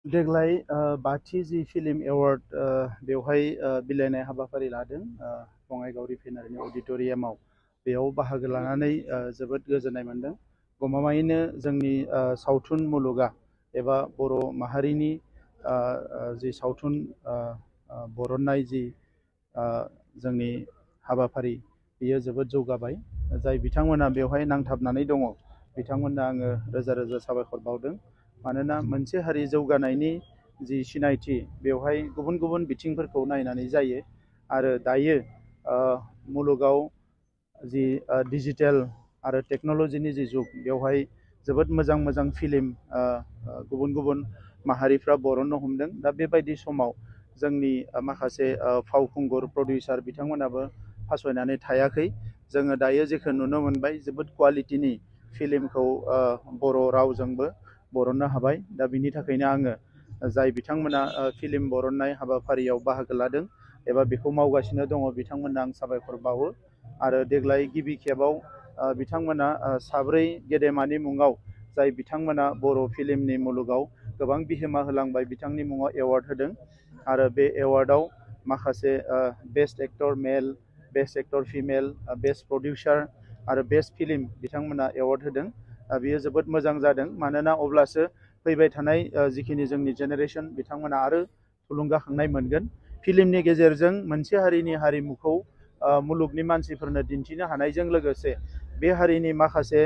देग्लाय बाथि जि film award बेवहाय बिलाइनाय हाबाफारि लादों बङाइगाव रिफाइनारिनि अडिट'रियामाव बेयाव बाहागो लानानै जोबोद गोजोननाय मोनदों। गमामायैनो जोंनि सावथुन मुलुगा एबा बर' माहारिनि जि सावथुन बरननाय जि जोंनि हाबाफारि बेयो जोबोद जौगाबाय। जाय बिथांमोना बेवहाय नांथाबनानै दङ बिथांमोननो आङो रोजा रोजा साबायखर बावदों। मानोना मोनसे हारि जौगानायनि जि सिनायथि बेवहाय गुबुन गुबुन बिथिंफोरखौ नायनानै जायो आरो दायो मुलुगाव जि डिजिटेल आरो टेक्न'लजिनि जि जुग बेवहाय जोबोद मोजां मोजां फिल्म गुबुन गुबुन माहारिफ्रा बरननो हमदों। दा बेबायदि समाव जोंनि माखासे फावखुंगुर प्रडिउसार बिथांमोनाबो फासयनानै थायाखै। जोङो दायो जेखौ नुनो मोनबाय जोबोद क्वालिटिनि फिल्मखौ बर' रावजोंबो बरननो हाबाय। दा बिनि थाखायनो आङो जाय बिथांमोना फिल्म बरननाय हाबाफारियाव बाहागो लादों एबा बेखौ मावगासिनो दङ बिथांमोननो आं साबायखर बावो। आरो देग्लाय गिबि खेबाव बिथांमोना साब्रै गेदेमानि मुङाव जाय बिथांमोना बर' फिल्मनि मुलुगाव गोबां बिहोमा होलांबाय बिथांनि मुङाव एवार्ड होदों। आरो बे एवार्डआव माखासे best actor male, best actor female, best producer आरो बेस्ट फिल्म बिथांमोना एवार्ड होदों। बियो जोबोद मोजां जादों। मानोना अब्लासो फैबाय थानाय जिखिनि जोंनि जेनेरेसन बिथांमोना आरो थुलुंगाखांनाय मोनगोन। फिल्मनि गेजेरजों मोनसे हारिनि हारिमुखौ मुलुगनि मानसिफोरनो दिन्थिनो हानायजों लोगोसे बे हारिनि माखासे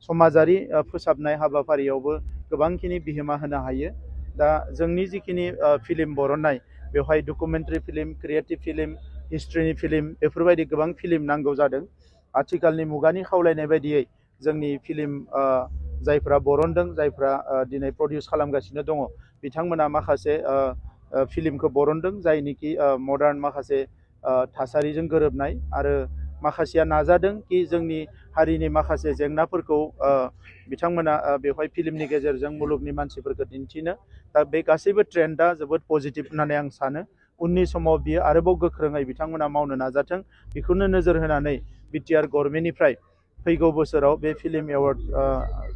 समाजारि फोसाबनाय हाबाफारियावबो गोबांखिनि बिहोमा होनो हायो। दा जोंनि जिखिनि फिल्म बरननाय बेवहाय डकुमेन्टारि फिल्म, क्रिएटिभ फिल्म, हिस्ट्रिनि फिल्म बेफोरबायदि गोबां फिल्म नांगौ जादों। आथिखालनि मुगानि खावलायनाय बायदियै जोंनि फिल्म जायफ्रा बरनदों जायफ्रा दिनै प्रडिउस खालामगासिनो दङ बिथांमोना माखासे फिल्मखौ बरनदों जायनिखि मडार्न माखासे थासारिजों गोरोबनाय आरो माखासेया नाजादों कि जोंनि हारिनि माखासे जेंनाफोरखौ बिथांमोना बेवहाय फिल्मनि गेजेरजों मुलुगनि मानसिफोरखौ दिन्थिनो। दा बे गासैबो ट्रेन्डआ जोबोद पजिटिभ होननानै आं सानो। उननि समाव बियो आरोबाव गोख्रोङै बिथांमोना मावनो नाजाथों। बेखौनो नोजोर होनानै बिटिआर गभर्नमेन्टनिफ्राय फैगौ बोसोराव बे फिल्म एवार्ड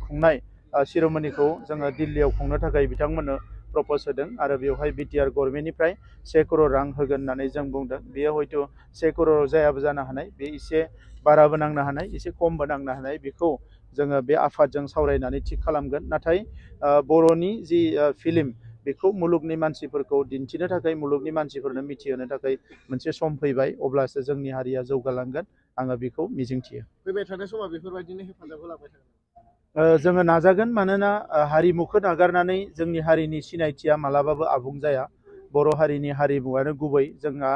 खुंनाय सिर'मनिखौ जोङो दिल्लीयाव खुंनो थाखाय बिथांमोननो प्रप'ज होदों। आरो बेवहाय बिटिआर गभर्नमेन्टनिफ्राय 1 करोड़ रां होगोन होननानै जों बुंदों। बेयो हयथ' 1 करोड़ जायाबो जानो हानाय, बे एसे बाराबो नांनो हानाय, एसे खमबो नांनो हानाय। बेखौ जोङो बे आफादजों सावरायनानै थिग खालामगोन। नाथाय बर'नि जि फिल्म बेखौ मुलुगनि मानसिफोरखौ दिन्थिनो थाखाय मुलुगनि मानसिफोरनो मिथिहोनो थाखाय मोनसे सम फैबाय। अब्लासो जोंनि हारिया जौगालांगोन आङो बेखौ मिजिंथियो। फैबाय थानाय समाव बेफोरबायदिनो हेफाजाब होलांबाय थागोन। जोङो नाजागोन। मानोना हारिमुखौ नागारनानै जोंनि हारिनि सिनायथिया मालाबाबो आबुं जाया। बर' हारिनि हारिमुवानो गुबै। जोंहा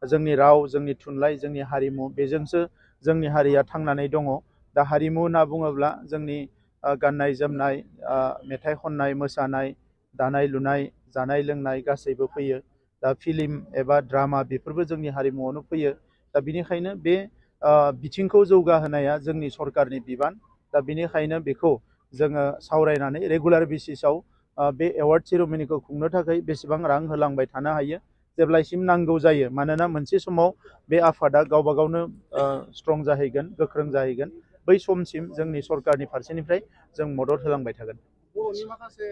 जोंनि राव, जोंनि थुनलाइ, जोंनि हारिमु बेजोंसो जोंनि हारिया थांनानै दङ। दा हारिमु होनना बुङोब्ला जोंनि गाननाय जोमनाय, मेथाइ खननाय, मोसानाय, दानाय लुनाय, जानाय लोंनाय गासैबो फैयो। दा फिल्म एबा ड्रामा बेफोरबो जोंनि हारिमुआवनो फैयो। दा बिनिखायनो बे बिथिंखौ जौगाहोनाया जोंनि सरकारनि बिबान। दा बिनिखायनो बेखौ जोङो सावरायनानै रेगुलार बेसिसाव बे एवार्ड सेरेमनिखौ खुंनो थाखाय बेसेबां रां होलांबाय थानो हायो जेब्लासिम नांगौ जायो। मानोना मोनसे समाव बे आफादा गावबा गावनो स्ट्रं जाहैगोन, गोख्रों जाहैगोन। बै समसिम जोंनि सरकारनि फारसेनिफ्राय जों मदद होलांबाय थागोन। बर'नि माखासे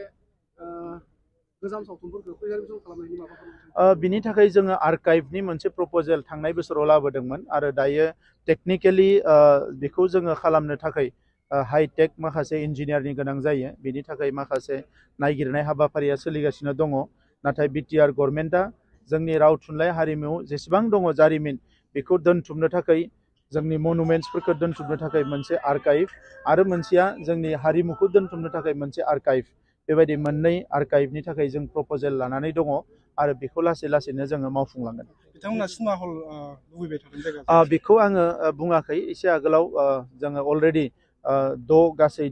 गोजाम सावथुनफोरखौ प्रिजार्भेसन खालामनायनि माबाफोर बिनि थाखाय जोङो आर्काइभनि मोनसे प्रप'जेल थांनाय बोसोराव लाबोदोंमोन। आरो दायो टेकनिकेलि बेखौ जोङो खालामनो थाखाय हाइटेक माखासे इन्जिनियारनि गोनां जायो। बिनि थाखाय माखासे नायगिरनाय हाबाफारिया सोलिगासिनो दङ। नाथाय बिटिआर गभर्नमेन्टआ जोंनि राव थुनलाइ हारिमु जेसेबां दङ जारिमिन बेखौ दोनथुमनो थाखाय जोंनि मनुमेन्ट्सफोरखौ दोनथुमनो थाखाय मोनसे आर्काइभ आरो मोनसेया जोंनि हारिमुखौ दोनथुमनो थाखाय मोनसे आर्काइभ, बेबायदि मोननै आर्काइभनि थाखाय जों प्रप'जेल लानानै दङ। आरो बेखौ लासै लासैनो जोङो मावफुंलांगोन। बिथांमोना सिनेमा हल लुबैबाय थादों जायगा बेखौ आङो बुङाखै। एसे आगोलाव जोङो अलरेडि गासै